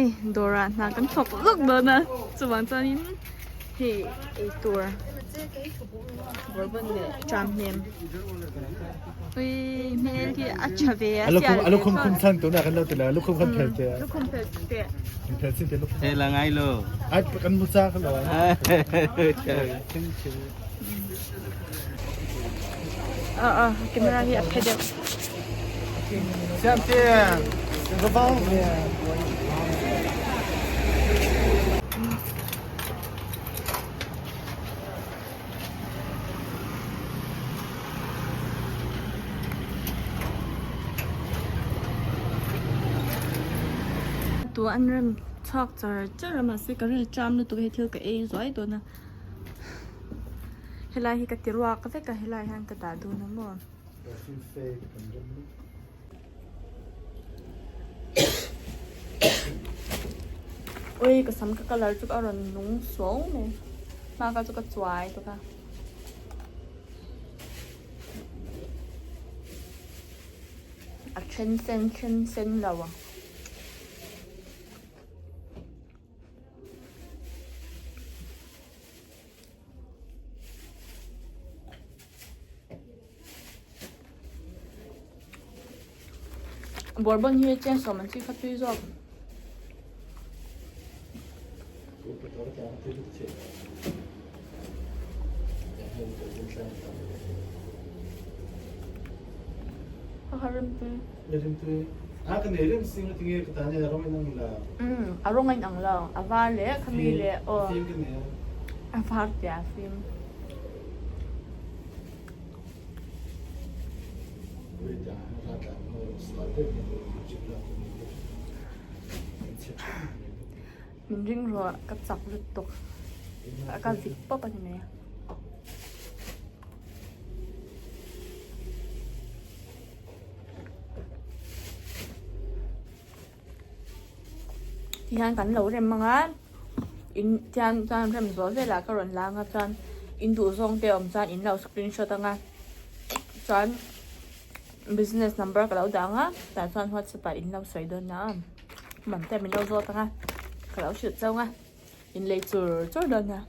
Hei dawrah hna kan thawk lawk dawn a chuvang chuanin hei eitur bawrhbawn leh tram hnem ui hmel hi a tha ve a sial a lukhum khum chan tunah kan lo ti la lukhum kan phel te lukhum phel te phel sin te lukhum He la ngai lo. Ai kan mu cha ka lo. Thank you. A a camera hi a phe deuh. Siam te ka vang ve. Tu an rem chhuak char char a mahse ka ril ṭam lutuk hei thil ka ei zuai dawn a. Helai hi ka ti ruak vek a helai hian ka dah dun a maw. Ui ka sam ka colour chu a rawn nung suau mai hma kha chu ka chuai tawk a. A then sen then sen lo ang. Bourbon hi chen sawm an chi kha tui zawk. Kha rim tui. Rim tui. A ka nei rem sing a tinge ka tan hian a rawng in ang lo. Umm a rawng in ang lo. A var leh khami leh aw. Fim ka nei a. A var tia fim. Min ring rawh ka chak lutuk. Ka zip pawp a ni mai. Tihian kan lo rem ang a in tihian chuan rem zawh velah ka rawn lang a chuan in duh zawng te awm chuan in lo screenshot ang a chuan business number ka lo dah ang a tah chuan whatsapp ah in lo sawi dawn a man te min lo zawt ang a ka lo hrilh chauh ang a in lei chur chur dawn a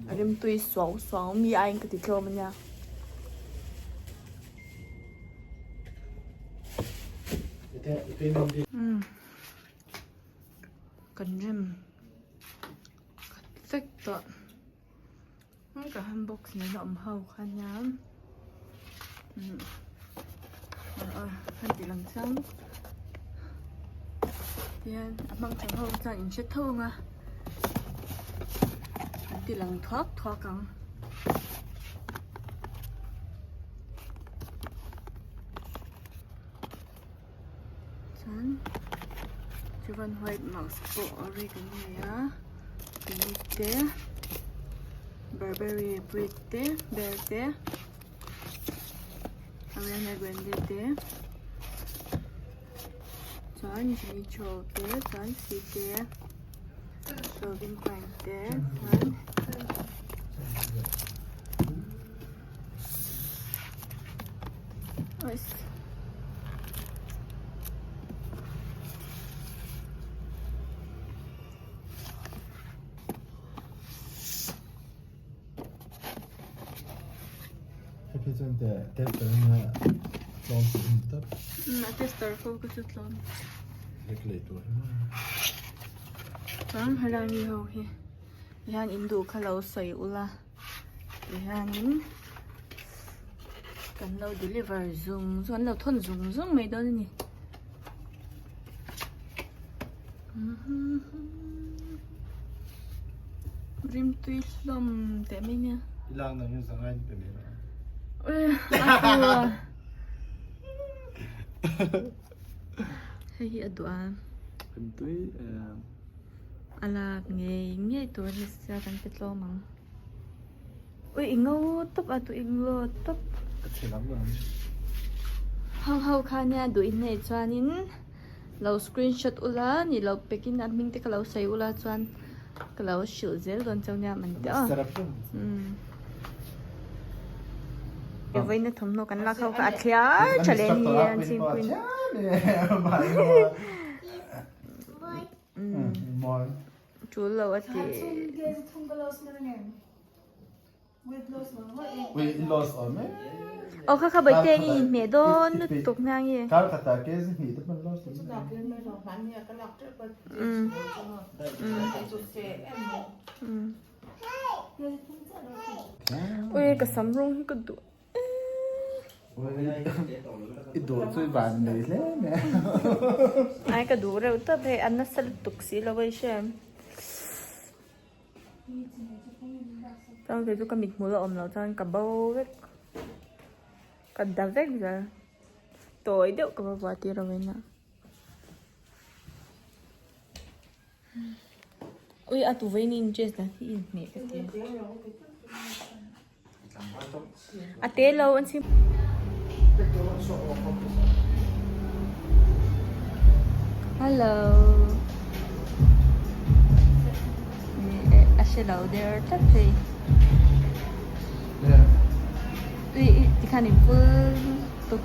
a rimtui suau suau mi aiin ka ti tlawm a nia. Kan rem khat vek tawh ka hand box nen a awm ho kha nia han tih lang chiang tihian a hmang thei ho chuan in hre tho ang a an ti lang thuak thuak ang. Chuan chuan white mask pawh a ri kan nei a clinic te burberry brick te bel te ariana grande te chuan jimmy choo te chuan c te calvin klein te chuan. Hei chuan te tester anga tlawm chu in tawp. A tester ko ka chu tlawm. Hek lei tur. Chuan helai mi ho hi hian in duh kha lo sawi ula. Tihianin kan lo deliver zung zung an lo thawn zung zung mai dawn a ni rimtui hlawm teh mai nia I lak nang hian zangai pe mai rawh hei hi a duh a rimtui a lak ngei ngei tur a ni sia kan pe tlawm ang. Ui i ngo tawp a duh i ngo tawp. Ka chhe lam lo ani. Ho ho kha nia duh in nei chuanin lo screenshot ula ni lo pekin a hming te ka lo sawi ula chuan ka lo hrilh zel dawn cheu nia man te aw. Vawiin a thawmhnaw kan lak ho kha a thliar tha leh ni an chhingpuiin. Mawi. Tul lo a ti. Weight loss awm e. Aw kha kha bawihte i inhmeh dawn lutuk hna nge. Kar khatah kg hnih te pawn loss awm e. Ui ka sam rawng hi ka duh I duh chu i van nei hle mai. Ai ka duh reuh tawp hei a nasa lutuk si lo a i hre em. Chuan kei chu ka mithmul a awm loh chuan ka bo vek ka da vek zel tawi deuh ka va vuah tir a vawiin ah. Ui a tu vawiin in dress dan hi inhmeh ka ti a te lo an chhim Hello a hre lo der tlat thei ui tikhan in full tuk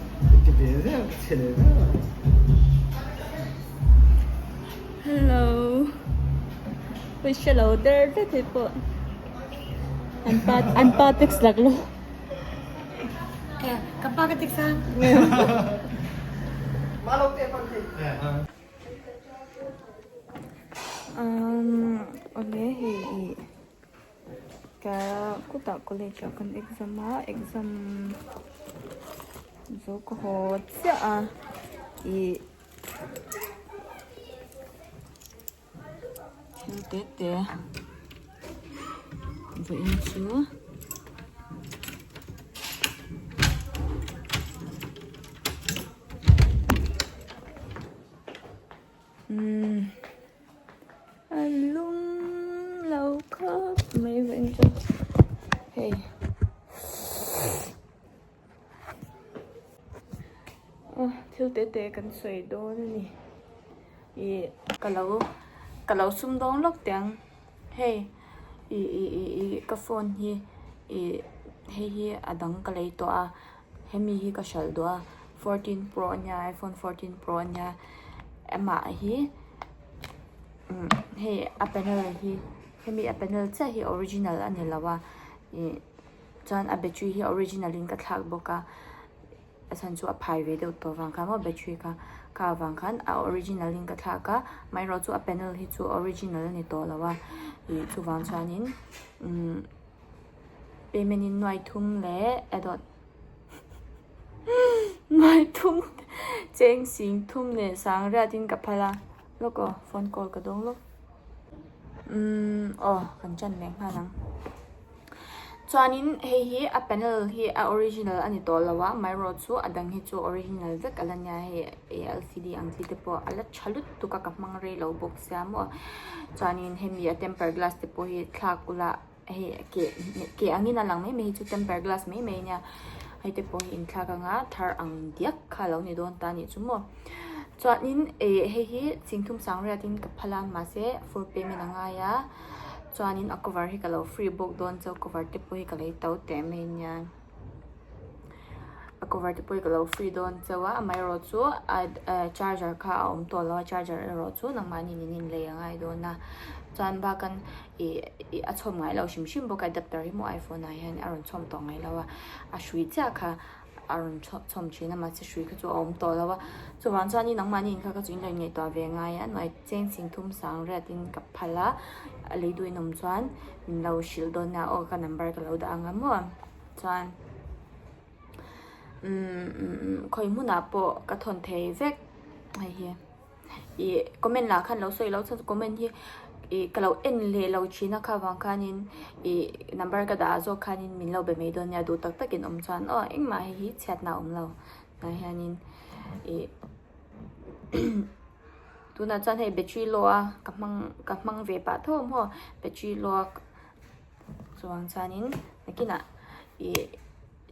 Hello Ui hre lo der der thei pawh an pa an pa text lak lo Ka pa ka text a Um awle hei ih ka kutah college ah kan exam a exam zo ka haw chiah a ih. Thil te te vawiin chu umm a lum lo khawp mai vawiin chu hei. Thil te te kan sawi dawn a ni ih ka lo ka lo sum dawng lawk teh ang hei ih ih ih ih ka phone hi ih hei hi a dang ka lei tawh a hemi hi ka hralh duh a fourteen pro a nia iphone fourteen pro a nia amah hi umm hei a panel hi hemi a panel chiah hi original a ni lo a ih. Chuan a battery hi original in ka thlak bawk a a chhan chu a phai ve deuh tawh vang khan maw battery kha kha avang khan a original in ka thlak a amaherawhchu chu a panel hi chu original a ni tawh lo a ih chuvang chuanin umm payment in nuai thum leh a dawt nuai thum cheng sing thum leh sang riat in ka phal a lawk aw phone call ka dawng lawk umm aw kan ṭan leh nghal ang. Chuanin hei hi a panel hi a original a ni tawh lo a amaherawh chu a dang hi chu original vek a la nia hei lcd ang chi te pawh a la tha lutuk a ka hmang rei lo bawk sia maw chuanin hemi a temper glass te pawh hi thlak ula hei keh keh angin a lang mai mai hi chu temper glass mai mai a nia hei te pawh hi inthlak anga thar ang diak kha a lo ni dawn ta a nih chu maw chuanin ih hei hi chingthum sang riatin ka phal a mahse full payment a ngai a. Chuanin a cover hi ka lo free bawk dawn chuan cover te pawh hi ka lei to teh mai ania a cover te pawh hi ka lo free dawn chauh a amaherawh chu a charger kha a awm tawh lo a charger erawh chu nangmahni in in lei a ngai dawn a chuan bakah ih ih a chhawm ngai lo hrim hrim bawk a adapter hi maw iphone ah hian a rawn chhawm tawh ngai lo a a hrui chiah kha. a rawn chhawm thin a mahse hrui kha chu a awm tawh lo a chuvang chuan nangmahni in kha kha chu in lo inngaihtuah ve ngai a hnuai cheng chhing thum sang riat in ka phal a a lei duh in awm chuan min lo hrilh dawn nia aw ka number ka lo dah ang a maw chuan umm khawi hmunah pawh ka thawn thei vek hei hi. Ih comment lah khan lo sawi lo chuan comment hi ih ka lo en leh lo thin a kha vang khanin ih number ka dah ah zawk khanin min lo be mai dawn nia duh tak takin awm chuan aw engmah hei hi chhiatna a awm lo tah hianin ih tunah chuan hei battery low a ka hmang ka hmang ve pah tho maw battery low a chuang chuanin nakinah ih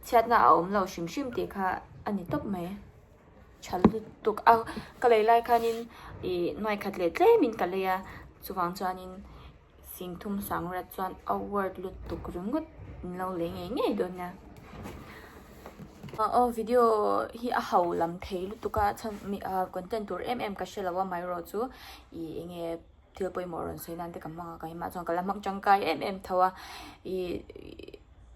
chhiatna a awm lo hrim hrim tih kha a ni tawp mai. Tha lutuk a ka lei lai khanin ih nuai khat leh tlemin ka lei a chuvang chuanin singthum sang riat chuan a worth lutuk ringawt min lo lei ngei ngei dawn nia. Aw video hi a ho lam thei lutuk a chhan content tur em em ka hre lo a amaherawhchu ih enge thil pawimawh rawn sawi nan te ka hmang a ka himah chuan ka la hmang tangkai em em tho a ih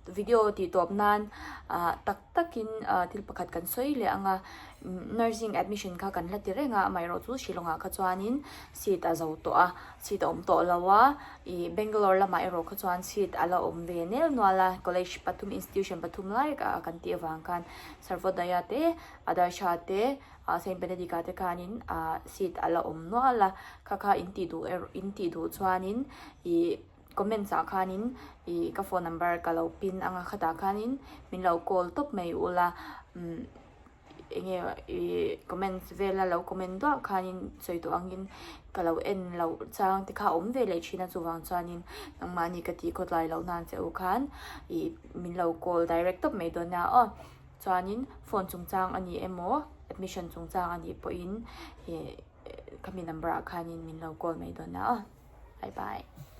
video tih tawp nan ah tak takin ah thil pakhat kan sawi leh ang a nursing admission kha kan la ti reng a amaherawhchu Shillong ah kha chuanin seat a zo tawh a seat a awm tawh lo a ih Bangalore lamah erawh kha chuan seat a la awm ve nel nual a college pathum institution pathum lai ah kan tih avang khan Sarvodaya te Adarsha te ah Saint Benedict ah te khanin ah seat a la awm nual a kha kha in tih duh erawh in tih duh chuanin ih comments ah khanin ih ka phone number ka lo pin ang a khatah khanin min lo call tawp mai ula umm enge ih comments vela lo comment duah khanin sawi tawh angin ka lo en loh chang te kha a awm ve leh thin a chuvang chuanin nangmahni ka tih khawtlai loh nan che u khan ih min lo call direct tawp mai dawn nia aw. Chuanin phone chungchang a ni emaw admission chungchang a nih pawhin ih khami number ah khanin min lo call mai dawn a aw bye bye.